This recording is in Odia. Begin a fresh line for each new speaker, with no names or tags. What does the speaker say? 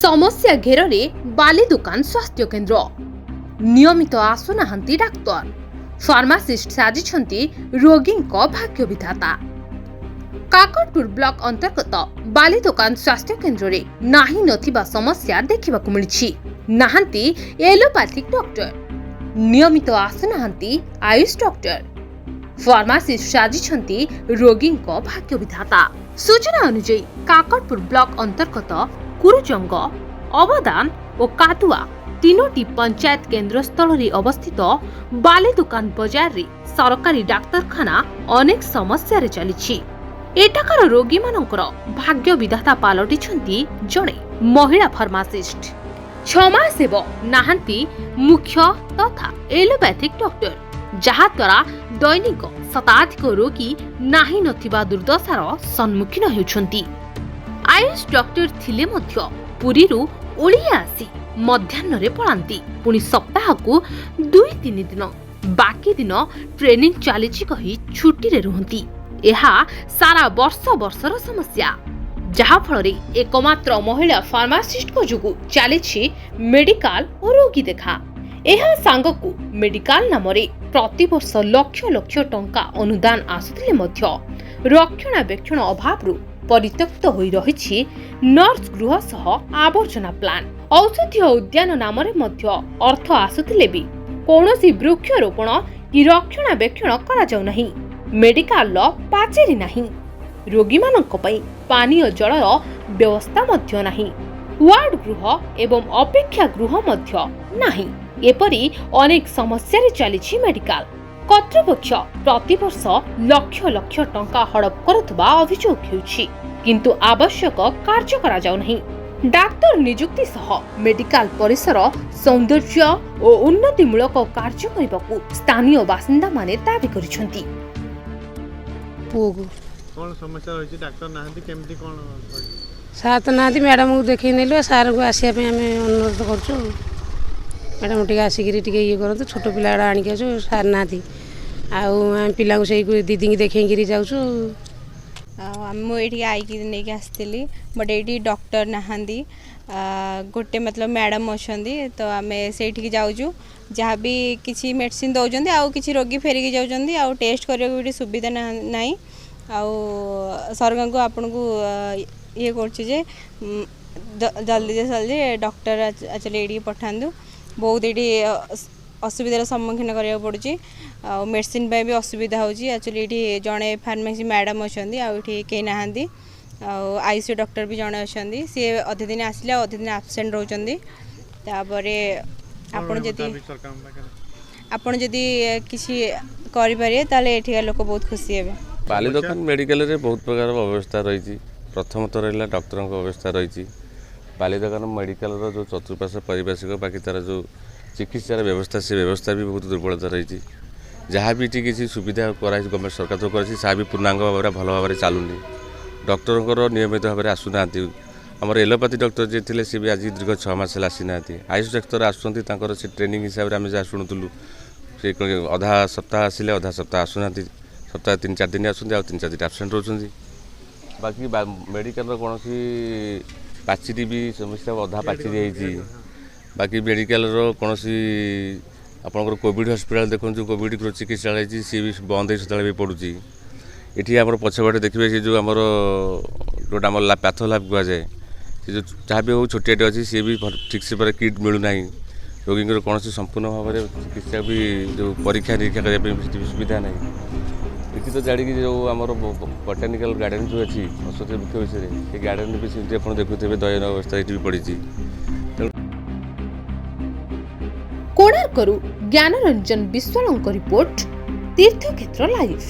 ସମସ୍ୟା ଘେରରେ ବାଲି ଦୋକାନ ସ୍ୱାସ୍ଥ୍ୟ କେନ୍ଦ୍ର। ନିୟମିତ ଆସୁନାହାନ୍ତି ଡାକ୍ତର, ଫାର୍ମାସିଷ୍ଟ ସାଜିଛନ୍ତି ରୋଗୀଙ୍କ ଭାଗ୍ୟ ବିଧାତା। କାକଟପୁର ବ୍ଲକ ଅନ୍ତର୍ଗତ ବାଲି ଦୋକାନ ସ୍ୱାସ୍ଥ୍ୟ କେନ୍ଦ୍ରରେ ନାହିଁ ନଥିବା ସମସ୍ୟା ଦେଖିବାକୁ ମିଳିଛି। ନାହାନ୍ତି ଏଲୋପାଥିକ ଡକ୍ଟର, ନିୟମିତ ଆସୁନାହାନ୍ତି ଆୟୁଷ ଡକ୍ଟର, ଫାର୍ମାସିଷ୍ଟ ସାଜିଛନ୍ତି ରୋଗୀଙ୍କ ଭାଗ୍ୟ ବିଧାତା। ସୂଚନା ଅନୁଯାୟୀ, କାକଟପୁର ବ୍ଲକ ଅନ୍ତର୍ଗତ କୁରୁଜଙ୍ଗ, ଅବଦାନ ଓ କାଦୁଆ ତିନୋଟି ପଞ୍ଚାୟତ କେନ୍ଦ୍ରସ୍ଥଳରେ ଅବସ୍ଥିତ ବାଲି ଦୋକାନ ବଜାରରେ ସରକାରୀ ଡାକ୍ତରଖାନା ଅନେକ ସମସ୍ୟାରେ ଚାଲିଛି। ଏଠାକାର ରୋଗୀମାନଙ୍କର ଭାଗ୍ୟ ବିଧାତା ପାଲଟିଛନ୍ତି ଜଣେ ମହିଳା ଫାର୍ମାସିଷ୍ଟ। 6 ମାସ ହେବ ନାହାନ୍ତି ମୁଖ୍ୟ ତଥା ଏଲୋପାଥିକ ଡକ୍ଟର, ଯାହାଦ୍ୱାରା ଦୈନିକ ଶତାଧିକ ରୋଗୀ ନାହିଁ ନଥିବା ଦୁର୍ଦ୍ଦଶାର ସମ୍ମୁଖୀନ ହେଉଛନ୍ତି। ଆୟୁଷ ଡକ୍ଟର ଥିଲେ ମଧ୍ୟ ପୁରୀରୁ ଓଡ଼ିଆ ଆସି ମଧ୍ୟାହ୍ନରେ ପଳାନ୍ତି, ପୁଣି ସପ୍ତାହକୁ 2-3 ଦିନ। ବାକି ଦିନ ଟ୍ରେନିଂ ଚାଲିଛି କହି ଛୁଟିରେ ରୁହନ୍ତି। ଏହା ସାରା ବର୍ଷ ବର୍ଷର ସମସ୍ୟା, ଯାହାଫଳରେ ଏକମାତ୍ର ମହିଳା ଫାର୍ମାସିଷ୍ଟଙ୍କ ଯୋଗୁଁ ଚାଲିଛି ମେଡିକାଲ ଓ ରୋଗୀ ଦେଖା। ଏହା ସାଙ୍ଗକୁ ମେଡିକାଲ ନାମରେ ପ୍ରତିବର୍ଷ ଲକ୍ଷ ଲକ୍ଷ ଟଙ୍କା ଅନୁଦାନ ଆସୁଥିଲେ ମଧ୍ୟ ରକ୍ଷଣାବେକ୍ଷଣ ଅଭାବରୁ ପରିତ୍ୟକ୍ତ ହୋଇ ରହିଛି ନର୍ସ ଗୃହ ସହ ଆବର୍ଜନା ପ୍ଲାଣ୍ଟ। ଔଷଧୀୟ ଉଦ୍ୟାନ ନାମରେ ମଧ୍ୟ ଅର୍ଥ ଆସୁଥିଲେ ବି କୌଣସି ବୃକ୍ଷରୋପଣ କି ରକ୍ଷଣାବେକ୍ଷଣ କରାଯାଉନାହିଁ। ମେଡିକାଲର ପାଚେରୀ ନାହିଁ, ରୋଗୀମାନଙ୍କ ପାଇଁ ପାନୀୟ ଜଳର ବ୍ୟବସ୍ଥା ମଧ୍ୟ ନାହିଁ, ୱାର୍ଡ ଗୃହ ଏବଂ ଅପେକ୍ଷା ଗୃହ ମଧ୍ୟ ନାହିଁ। ଏପରି ଅନେକ ସମସ୍ୟାରେ ଚାଲିଛି ମେଡିକାଲ। କର୍ତ୍ତୃପକ୍ଷ ପ୍ରତିବର୍ଷ ଲକ୍ଷ ଲକ୍ଷ ଟଙ୍କା ହଡପ କରୁଥିବା ଅଭିଯୋଗ ହେଉଛି, କିନ୍ତୁ ଆବଶ୍ୟକ କାର୍ଯ୍ୟ କରାଯାଉନାହିଁ। ଡାକ୍ତର ନିଯୁକ୍ତି ସହ ମେଡିକାଲ ପରିସର ସୌନ୍ଦର୍ଯ୍ୟ ଓ ଉନ୍ନତିମୂଳକ କାର୍ଯ୍ୟ କରିବାକୁ ସ୍ଥାନୀୟ ବାସିନ୍ଦାମାନେ ଦାବି କରିଛନ୍ତି।
ପୁଅକୁ।
କ'ଣ ସମସ୍ୟା ରହିଛି? ଡାକ୍ତର ନାହାନ୍ତି, କେମିତି କ'ଣ ରହିଛି?
ସାର୍ ତ ନାହାନ୍ତି। ମ୍ୟାଡ଼ାମକୁ ଦେଖେଇ ନେଲୁ। ସାର୍ଙ୍କୁ ଆସିବା ପାଇଁ ଆମେ ଅନୁରୋଧ କରୁଛୁ। ମ୍ୟାଡ଼ାମ୍ ଟିକେ ଆସିକିରି ଟିକେ ଇଏ କରନ୍ତୁ। ଛୋଟ ପିଲାଗୁଡ଼ା ଆଣିକି ଆସୁ, ସାର୍ ନାହାନ୍ତି। ଆଉ ଆମେ ପିଲାଙ୍କୁ ସେଇ ଦିଦିଙ୍କି ଦେଖେଇକିରି ଯାଉଛୁ।
ଆଉ ମୁଁ ଏଇଠିକି ଆଇକି ନେଇକି ଆସିଥିଲି, ବଟ୍ ଏଇଠି ଡକ୍ଟର ନାହାନ୍ତି। ଗୋଟେ ମତଲବ ମ୍ୟାଡ଼ାମ୍ ଅଛନ୍ତି, ତ ଆମେ ସେଇଠିକି ଯାଉଛୁ। ଯାହା ବି କିଛି ମେଡ଼ିସିନ୍ ଦେଉଛନ୍ତି, ଆଉ କିଛି ରୋଗୀ ଫେରିକି ଯାଉଛନ୍ତି। ଆଉ ଟେଷ୍ଟ କରିବାକୁ ଏଠି ସୁବିଧା ନାହିଁ। ଆଉ ସରକାରଙ୍କୁ ଆପଣଙ୍କୁ ଇଏ କରୁଛି ଯେ ଜଲ୍ଦି ଜଲ୍ଦି ଡକ୍ଟର ଆକ୍ଚୁଆଲି ଏଇଠିକି ପଠାନ୍ତୁ। ବହୁତ ଏଇଠି ଅସୁବିଧାର ସମ୍ମୁଖୀନ କରିବାକୁ ପଡ଼ୁଛି ଆଉ ମେଡ଼ିସିନ୍ ପାଇଁ ବି ଅସୁବିଧା ହେଉଛି। ଆକ୍ଚୁଆଲି ଏଇଠି ଜଣେ ଫାର୍ମାସି ମ୍ୟାଡ଼ାମ୍ ଅଛନ୍ତି, ଆଉ ଏଠି କେହି ନାହାନ୍ତି। ଆଉ ଆଇସିୟୁ ଡକ୍ଟର ବି ଜଣେ ଅଛନ୍ତି, ସିଏ ଅଧେ ଦିନ ଆସିଲେ ଆଉ ଅଧେ ଦିନ ଆବସେଣ୍ଟ ରହୁଛନ୍ତି। ତାପରେ
କ'ଣ
ଆପଣ
ରହିବ
ଯଦି
ଦାବି ସରକାରଙ୍କ ପାଖରେ?
ଆପଣ ଯଦି କିଛି କରିପାରିବେ, ତାହେଲେ ଏଠିକାର ଲୋକ ବହୁତ ଖୁସି ହେବେ।
ବାଲି ଦୋକାନ ମେଡ଼ିକାଲରେ ବହୁତ ପ୍ରକାର ବ୍ୟବସ୍ଥା ରହିଛି। ପ୍ରଥମତଃ ରହିଲା ଡକ୍ଟରଙ୍କ ବ୍ୟବସ୍ଥା ରହିଛି। ବାଲି ଦୋକାନ ମେଡ଼ିକାଲର ଯେଉଁ ଚତୁଃପାର୍ଶ୍ୱ ପାରିପାର୍ଶ୍ୱିକ, ବାକି ତା'ର ଯେଉଁ ଚିକିତ୍ସାର ବ୍ୟବସ୍ଥା, ସେ ବ୍ୟବସ୍ଥା ବି ବହୁତ ଦୁର୍ବଳତା ରହିଛି। ଯାହା ବି ଏଠି କିଛି ସୁବିଧା କରାଯାଇଛି, ଗଭର୍ଣ୍ଣମେଣ୍ଟ ସରକାର ତ କରିଛି, ତାହା ବି ପୂର୍ଣ୍ଣାଙ୍ଗ ଭାବରେ ଭଲ ଭାବରେ ଚାଲୁନି। ଡକ୍ଟରଙ୍କର ନିୟମିତ ଭାବରେ ଆସୁନାହାନ୍ତି। ଆମର ଏଲୋପାଥି ଡକ୍ଟର ଯିଏ ଥିଲେ, ସେ ବି ଆଜି ଦୀର୍ଘ 6 ମାସ ହେଲା ଆସିନାହାନ୍ତି। ଆୟୁଷ ଡକ୍ଟର ଆସୁଛନ୍ତି, ତାଙ୍କର ସେ ଟ୍ରେନିଂ ହିସାବରେ ଆମେ ଯାହା ଶୁଣୁଥିଲୁ, ସେ ଅଧା ସପ୍ତାହ ଆସିଲେ ଅଧା ସପ୍ତାହ ଆସୁନାହାନ୍ତି। ସପ୍ତାହ 3-4 ଦିନ ଆସୁଛନ୍ତି, ଆଉ 3-4 ଦିନ ଆବସେଣ୍ଟ ରହୁଛନ୍ତି। ବାକି ମେଡ଼ିକାଲର କୌଣସି ପାଚେରୀ ବି ସମସ୍ୟା, ଅଧା ପାଚେରୀ ହେଇଛି। ବାକି ମେଡ଼ିକାଲର କୌଣସି ଆପଣଙ୍କର କୋଭିଡ଼ ହସ୍ପିଟାଲ ଦେଖନ୍ତୁ, କୋଭିଡ଼ ଚିକିତ୍ସାଳୟ ହେଇଛି, ସିଏ ବି ବନ୍ଦ ହେଇ ସଦାବେଳେ ବି ପଡ଼ୁଛି। ଏଠି ଆମର ପଛପଟେ ଦେଖିବେ, ସେ ଯେଉଁ ଆମର ଯେଉଁଟା ଆମର ପାଥୋ ଲ୍ୟାବ୍ କୁହାଯାଏ, ସେ ଯେଉଁ ଯାହା ବି ହଉ ଛୋଟିଆଟେ ଅଛି, ସିଏ ବି ଠିକ୍ ସେ ପରେ କିଟ୍ ମିଳୁନାହିଁ। ରୋଗୀଙ୍କର କୌଣସି ସମ୍ପୂର୍ଣ୍ଣ ଭାବରେ ଚିକିତ୍ସା ବି ଯେଉଁ ପରୀକ୍ଷା ନିରୀକ୍ଷା କରିବା ପାଇଁ ସେଠି ବି ସୁବିଧା ନାହିଁ। ଏଠି ତ ଜାଣିକି ଯେଉଁ ଆମର ବଟାନିକାଲ ଗାର୍ଡ଼େନ୍ ଯେଉଁ ଅଛି ଔଷଧ ବୃକ୍ଷ ବିଷୟରେ, ସେ ଗାର୍ଡ଼େନ୍ ବି ସେମିତି ଆପଣ ଦେଖୁଥିବେ, ଦୟନୀୟ ଅବସ୍ଥା ଏଠି ବି ପଡ଼ିଛି। ତେଣୁ
କୋଣାର୍କରୁ ଜ୍ଞାନରଞ୍ଜନ ବିଶ୍ୱାଳଙ୍କ ରିପୋର୍ଟ, ତୀର୍ଥକ୍ଷେତ୍ର ଲାଇଭ୍।